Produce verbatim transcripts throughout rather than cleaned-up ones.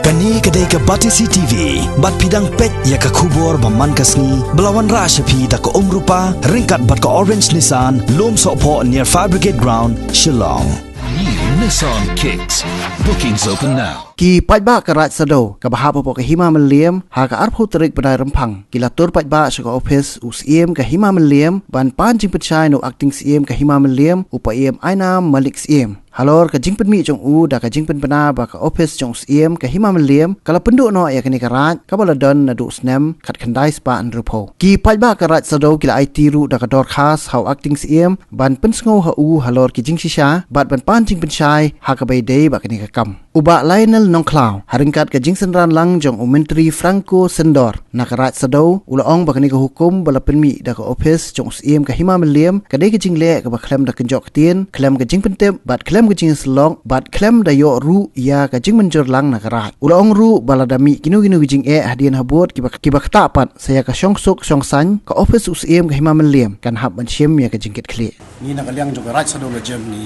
Kane ka dei ka Batesi T V, bad phi dang peit ïa ka khubor ba man ka sngi, ba la wanrah sha phi da ka Umrupa, ryngkat bad ka Orange Nissan, Lumsohphoh near Fire Brigade Ground, Shillong. New Nissan Kicks. Bookings open now. Ki paidbah ka Raid Saddew, kaba hap hapoh ka Hima Mylliem, ha ka arphew tarik bnai Rymphang, ki la tur paidbah sha ka ophis u Syiem ka Hima Mylliem, ban pan jingpynshai na u Acting Syiem ka Hima Mylliem, u Paiem Ainam Malik Syiem. Halor ka jingpynmih jong u da ka jingpynbna ba ka ophis jong u Syiem ka Hima Mylliem, ka la pynduh noh ïa kane ka raid, kaba la don naduh u snem khatkhyndai spah hynriewphew. Ki paidbah ka Raid Saddew ki la aiti ruh da ka dorkhas ha u Acting Syiem, ban pynsngew ha u halor ki jingshisha, bad ban pan jingpynshai ha kaba ïadei bad kane ka kam. U Bah Lionel Nongkhlaw, ha ryngkat ka jingsynran lang jong u Myntri Franco Sendor, na ka Raid Saddew, u la ong ba kane ka hukum ba la pynmih da ka ophis jong u Syiem ka Hima Mylliem, ka dei ka jingleh kaba khlem da kynjoh ktien, khlem ka jingpyntip, bad khlem ka jingïasyllok, bad khlem da ïoh ruh ïa ka jingmynjur lang na ka raid. U la ong ruh ba lada mih kino kino ki jingeh hadien habud kiba, kiba ktah pat sa ïa ka shongsuk shongsaiñ, ka ophis u Syiem ka Hima Mylliem kan hap ban shim ïa ka jingkitkhlieh. Ngi na ka liang jong ka Raid Saddew Lajim ngi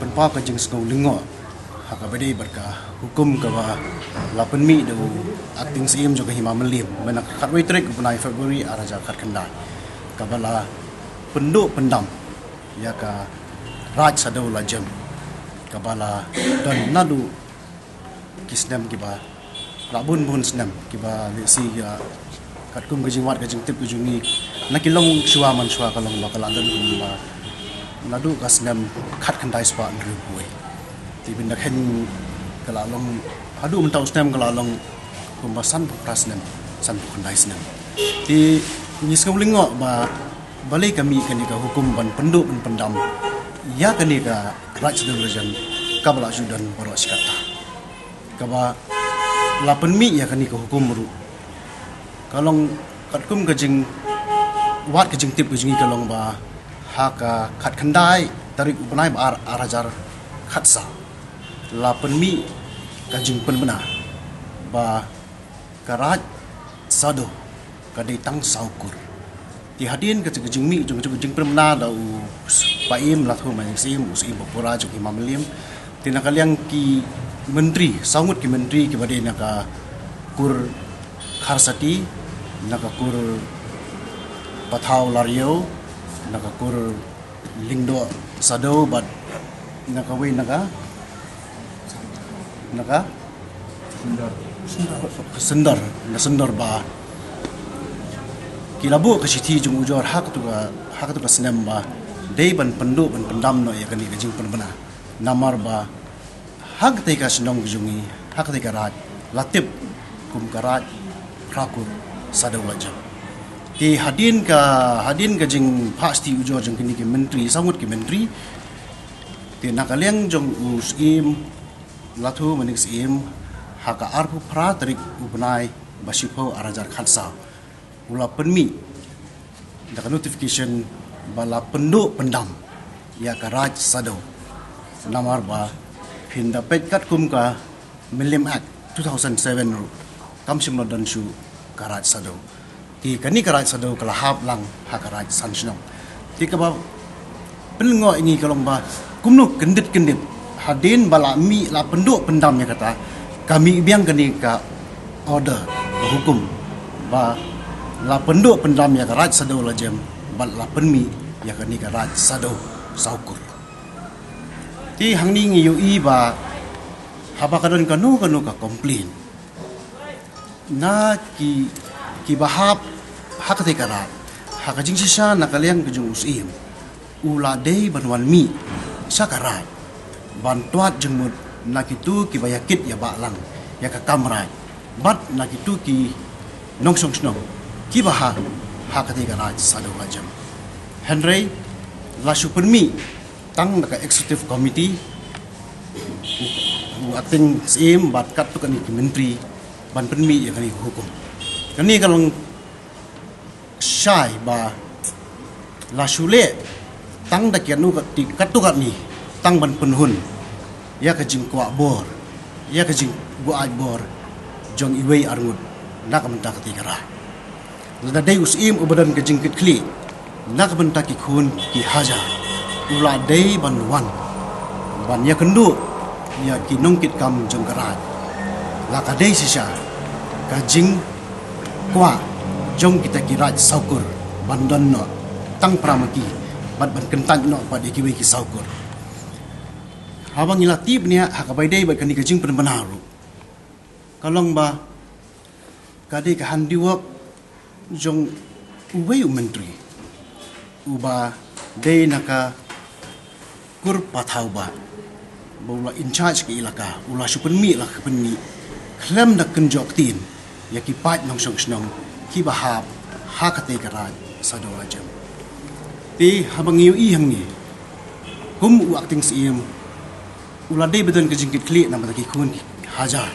pynpaw ka jingsngew lyngngoh ha kaba ïadei bad ka hukum kaba la pynmih da u Acting Syiem jong ka Hima Mylliem mynta ka khatwei tarik u bnai February arhajar khatkhyndai, kaba la pynduh pyndam ïa ka Raid Saddew Lajim, kaba la don naduh ki snem kiba la bun bun snem, kiba lehse ïa katkum ka jingwad ka jingtip ka jong ngi, na ki longshuwa manshuwa ka long ba ka la don kumba naduh ka snem khatkhyndai spah hynriewphew. Te ban da khein ka la long haduh mynta u snem ka la long kumba sanphew phra snem, sanphew khyndai snem. Te ngi sngew lyngngoh ba balei ka mih kane ka hukum ban pynduh ban pyndam ïa kane ka Raid Saddew Lajim kaba la ju don baroh shi katta, kaba la pynmih ïa kane ka hukum ruh. Ka long katkum ka jingwad ka jingtip ka jong ngi ka long ba ha ka khatkhyndai tarik u bnai ba ar, arhajar khatsaw, la pynmih ka jingpynbna ba ka Raid Saddew ka dei tang saw kur. Te hadien ka jingmih jong ka jingpynbna da u Paiem Lathumanik Syiem, u Syiem ba pura jong ka Hima Mylliem, te na ka liang ki myntri, saw ngut ki myntri kiba dei na ka kur Kharsati, na ka kur Pathaw Lariew, na ka kur Lyngdoh Saddew bad na kawei na ka, na ka Sendor, na Sendor ba ki la buh ka shithi jingujor ha katu ka, ha katu ka snem ba dei ban pynduh ban pyndam noh ïa kane ka jingpynbna. Namar ba ha katei ka shnong ka jong ngi, ha katei ka raid la tip kum ka Raid Phra Kur Saddew Lajim. Te hadien ka, hadien ka jingphah shithi ujor jong kine ki myntri, saw ngut ki myntri, te na ka liang jong u Syiem Lathumanik Syiem, ha ka arphew phra tarik u bnai ba shiphew arhajar khatsaw, u la pynmih da ka notification ba la pynduh pyndam ïa ka Raid Saddew. Namar ba phin da peit katkum ka Mylliem Act two thousand seven ruh, kam shym la don shuh ka Raid Saddew. Te kane ka Raid Saddew ka la hap lang ha ka Raid San Shnong. Te kaba pynlyngngoh ïa ngi ka long ba kumno kyndit kyndit hadien ba la mih, la pynduh pyndam ïa kata, ka mih biang kane ka order, ka hukum ba la pynduh pyndam ïa ka Raid Saddew Lajim bad la pynmih ïa kane ka Raid Saddew saw kur. Te hangne ngi ïohi ba haba ka don kano kano ka complain na ki, kiba hap ha katei ka raid, ha ka jingshisha na ka liang ka jong u Syiem, u la dei ban wan mih sha ka raid ban twad jingmut na kitu kiba ïakit ïabah lang ïa ka kam raid bad na kitu ki nongshong shnong kiba hap ha katei ka Raid Saddew Lajim. Hynrei la shu pynmih tang da ka executive committee, u, u acting Syiem bad katto katne ki myntri ban pynmih ïa kane ka hukum. Kane ka long shai ba la shu leh tang da katto katne, katto katne tang ban pynhun ïa ka jingkwah bor, ïa ka jingbuaid bor jong iwei arngut na ka bynta katei ka raid. Lada dei u Syiem uba don ka jingkitkhlieh na ka bynta ki khun ki hajar, u la dei ban wan ban ïakynduh ïa ki nongkitkam jong ka raid La ka dei shisha ka jingkwah jong kita ki raid sawkur ban don noh tang para ma ki bad ban kyntait noh pat ïa kiwei ki sawkur. Haba ngi la tip nia ha kaba ïadei bad kane ka jingpynbna ruh, ka long ba ka dei ka handiwork jong uwei u myntri uba dei na ka kur pathaw ba ba u la in charge ka ilaka, u la shu pynmih la ka pynmih khlem da kynjoh ktien ïa ki paid nongshong shnong kiba hap ha katei ka raid Sadawla Jem. Te haba ngi ïohi hangne kum u acting Syiem u la dei ba don ka jingkitkhlieh namar ki khun ki hajar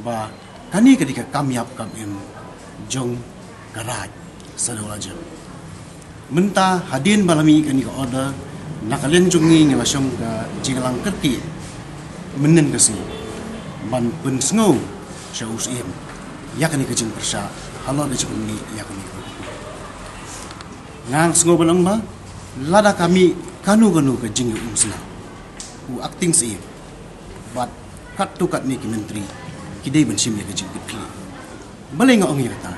ba kane ka dei ka kam ïap kam im jong ka raid Sadawla Jem. Mynta hadien ba la mih kane ka order, na ka liang jong ngi ngi la shong ka jingïalang kyrkieh mynnin ka sngi ban pynsngew sha u Syiem ïa kane ka jingpyrshah halor ka jingpynmih ïa kane ka hukum. Nga sngew ban ong ba lada ka mih kano kano ka jingïaumsnam, u acting Syiem bad katto katne ki myntri ki dei ban shim ïa ka jingkitkhlieh. Balei nga ong ïa kata?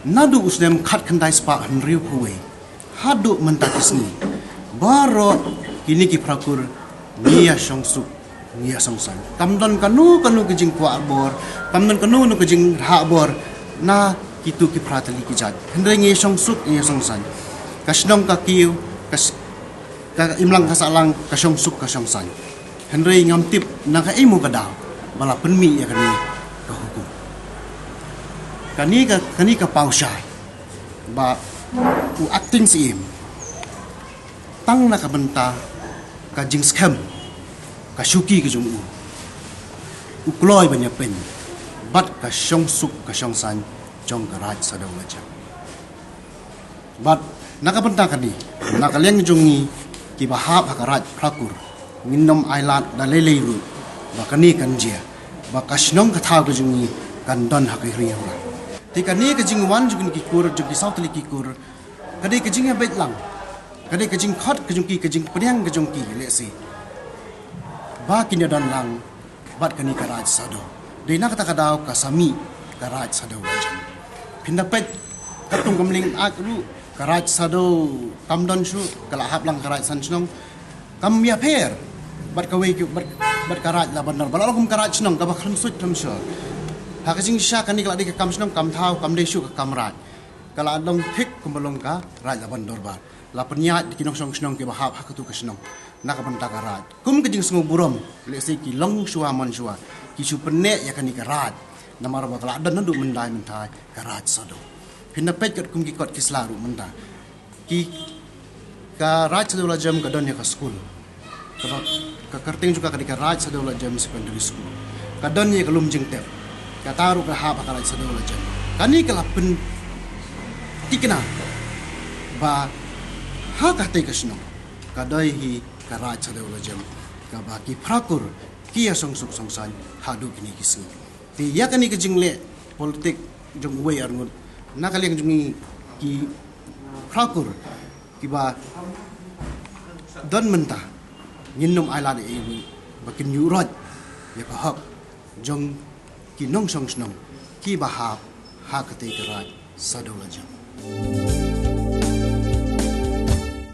Naduh u snem khatkhyndai spah hynriewphew wei haduh mynta ka sngi, baroh kine ki phrakur ngi ïa shongsuk, ngi ïa songsan. Kam don kano kano ka jingkwah bor, kam don kano kano ka jingrhah bor na kito ki phra tylli ki jait. Hynrei ngi ïa shongsuk, ngi ïa songsan. Ka shnong ka kiew, ka s-, ka imlang ka sahlang, ka shongsuk ka shongsan. Hynrei ngam tip na kaei mo ka daw ba la pynmih ïa kane ka hukum. Kane ka, kane ka paw shai ba u acting Syiem tang na ka bynta ka jingskhem, ka shuki ka jong u, u kloi ban ïapyn bad ka shongsuk ka shongsan jong ka raid Sadawla Jem. Bad na ka bynta kane, na ka liang jong ngi kiba hap ha ka raid phrakur, ngin nym ailad da lei lei ruh ba kane kan jia, ba ka shnong ka thaw ka jong ngi kan don ha ka ri hura. Te kane ka jingwan jong kine ki kur, jong ki saw tylli ki kur, ka dei ka jingïabeit lang, ka dei ka jingkhot ka jong ki, ka jingpdiang ka jong ki, lehse ba kin ïadon lang bad kane ka raid Sadaw. Dei na kata ka daw ka sa mih ka raid Sadawla Jem. Phin da peit, katkum ka mling ak ruh ka raid Sadaw kam don shuh, ka la hap lang ka raid san shnong. Kam ïapher bad kawei ki, bad, bad ka raid Labandor, ba la long kum ka raid shnong kaba khlem suit khlem shor. Ha ka jingshisha kane ka la dei ka kam shnong, kam thaw, kam dei shuh ka kam raid. Ka la long thik kumba long ka raid Labandor ba la pynïaid da ki nongshong shnong kiba hap ha katu ka shnong na ka bynta ka raid. Kum ka jingsngewburom, lehse ki long shuwa mon shuwa, ki shu pynneh ïa kane ka raid. Namar ba ka la don naduh myndai mynta ka raid Sadaw. Phin da peit katkum ki kot ki sla ruh mynta. Ki, ka raid Sadawla Jem ka don ïa ka skul. Kaba, ka kyrteng jong ka ka dei ka raid Sadawla Jem Secondary School. Ka don ïa ka lum jingtep. Kata ruh ka hap ha ka raid Sadawla Jem. Kane ka la pynthikna ba ha katei ka shnong ka dei hi ka raid Sadawla Jem, kaba ki phrakur ki ïa songsuk songsan haduh kine ki sngi. Te ïa kane ka jingleh politik jong uwei arngut na ka liang jong ngi ki phrakur kiba don mynta, ngin nym ailad ïa u ba kin ïuh roit ïa ka hok jong ki nongshong shnong kiba hap ha katei ka raid Sadawla Jem.